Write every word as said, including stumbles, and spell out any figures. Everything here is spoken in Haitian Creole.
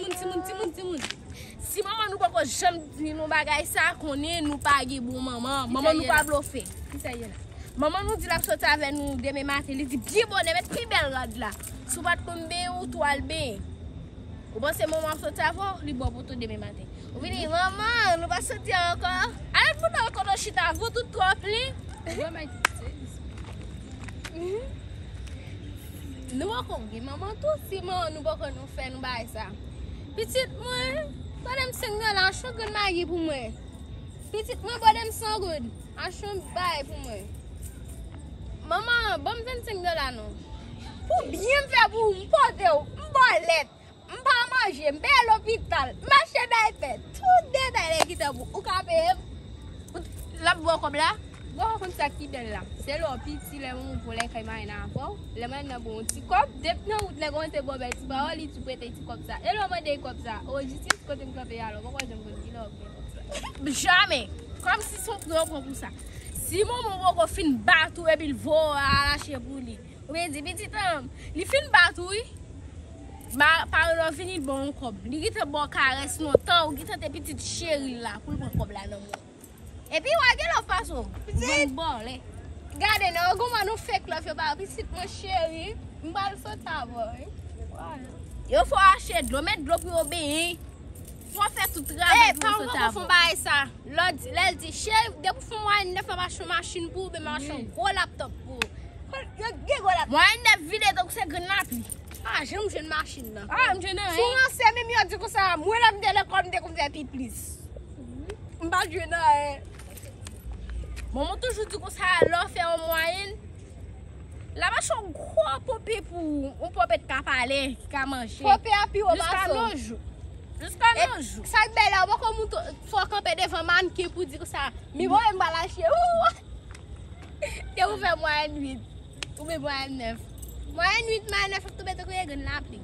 Timoun, timoun, timoun, timoun. Si manman nou poko janm di nou bagay sa, konnen nou pa gen bon manman. Manman nou pa blofe. Ki sa ye la? Manman nou di l ap soti avè nou demen maten. Li di byen bonè, met pi bèl rad la. Si w pa t konn benyen, ou tou al benyen. Ou panse manman ap soti avè w? Li ba w poto demen maten. Ou vini, manman, nou pa soti ankò? Ale pou nou al kote w chita, vant ou twò plen. Ou wè may tout se. Nou poko gen manman tou, si manman nou poko nou fè nou bagay sa. Pitit mwen, ba m senk dola, achte yon grenn magi pou mwen. Pitit mwen, ba m san goud, achte yon bagay pou mwen. Manman, ban m vennsenk dola non. Pou byen m fè pou ou, m pote w, m ba w lèt, m pa manje, m peye lopital, m achte daypè, tout detay lè ki tan pou ou ka peye m. L ap ba w kòb la? Bon, ou konn sa ki bèl la. Se lè w piti, lè manman w voye kay marenn avè w, lè marenn nan ba w yon ti kòb, depi nan wout lè kòmanse ba w bèl ti pawòl, li di w prete ti kòb sa. E lè w mande l kòb sa, o, Jistis, kote m kanpe a la, ou poko janm konn ki lè w ap gen kòb sa. Jamè! Kòmsi se yon pri w pran pou sa. Si manman w poko fin bat ou epi l voye w al achte pou li, oubyen di, pitit an, li fin bat ou wi. Ma, paran w vini, l ba w yon kòb. Li gentan ba w karès lontan, ou gentan te pitit cheri l la, pou l pran kòb la nan men w. Epi w a gen lòv pase w. Pitit. Bon bòlè. Gade non, yo gon mwa nou fake love yo ba pitit mwen cheri. M pral soti avè w wi. Yo fè w achte dlo, met dlo pou yo benyen. Fò w fè tout travay pou yo soti avè w. Fè yon bagay sa. Lè l di, lè l di, cheri, depi w fè mwayèn nèf, m ap achte yon machin pou ou, oubyen m ap achte yon gwo laptop pou ou. Yo gen gwo laptop. Mwayèn nèf vide tankou se grenn lapli. Ah, janm jwenn machin nan. Ah, m jwenn anyen. Si w ranse menm yo di konsa, mwen lè m te lekòl, m te konn fè piplis. M pa jwenn anyen. Manman toujou di konsa, lè w fè yon mwayèn, l ap achte yon gwo pope pou ou, yon pope k ka pale, ki ka manje. Pope a pi wo pase w. Jiska nos jours. Jiska nos jours. Sa k bèl la, ou poko moute, fò w kanpe devan mannken pou di konsa, mi bon, m pral achte. Ou te ouvè mwayèn uit, oubyen mwayèn nèf. Mwayèn uit, mwayèn nèf ap tonbe tankou yon grenn lapli.